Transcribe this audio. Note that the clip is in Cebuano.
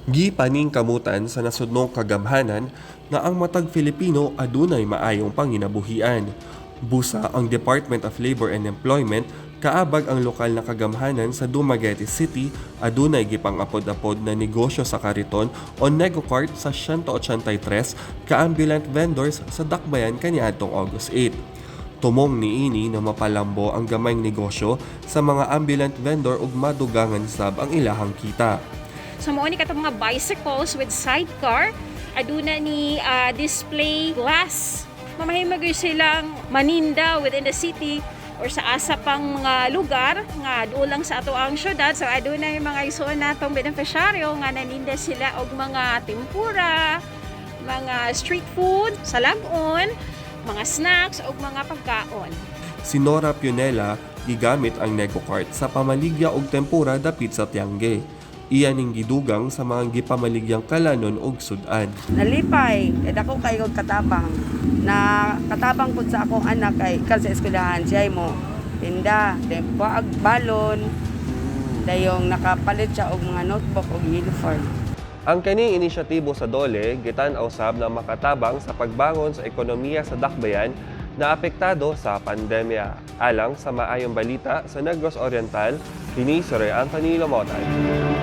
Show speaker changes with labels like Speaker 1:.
Speaker 1: Gipaningkamutan sa nasudnong kagamhanan nga ang matag Filipino adunay maayong panginabuhian. Busa ang Department of Labor and Employment kaabag ang lokal na kagamhanan sa Dumaguete City adunay gipang-apod-apod na negosyo sa kariton o negocart sa 183 ka ambulant vendors sa Dakbayan kaniadtong August 8. Tumong niini na mapalambo ang gamayng negosyo sa mga ambulant vendor ug madugangan sab ang ilahang kita.
Speaker 2: So mao ni katong mga bicycles with sidecar, aduna ni display glass. Mamahimo gyud silang maninda within the city or sa asa pang mga lugar nga duol lang sa ato ang syudad. So aduna yung mga isuon natong beneficiaryo nga naninda sila og mga tempura, mga street food, salag-on, mga snacks ug mga pagkaon.
Speaker 1: Si Nora Pionela gigamit ang negocart sa pamaligya og tempura dapit sa tiangge. Iya ning gidugang sa mga gipamaligyang kalanon og sudan.
Speaker 3: Nalipay, kay dako kayo og katabang. Na katabang pud sa akong anak kay kan sa eskwelahan siya mo tinda, then paag balon, dayong nakapalit siya og mga notebook og uniform.
Speaker 1: Ang kaning inisyatibo sa DOLE gitan-aw sab na makatabang sa pagbangon sa ekonomiya sa Dakbayan na apektado sa pandemya. Alang sa Maayong Balita sa Negros Oriental, kini si Roy Anthony Lomotan.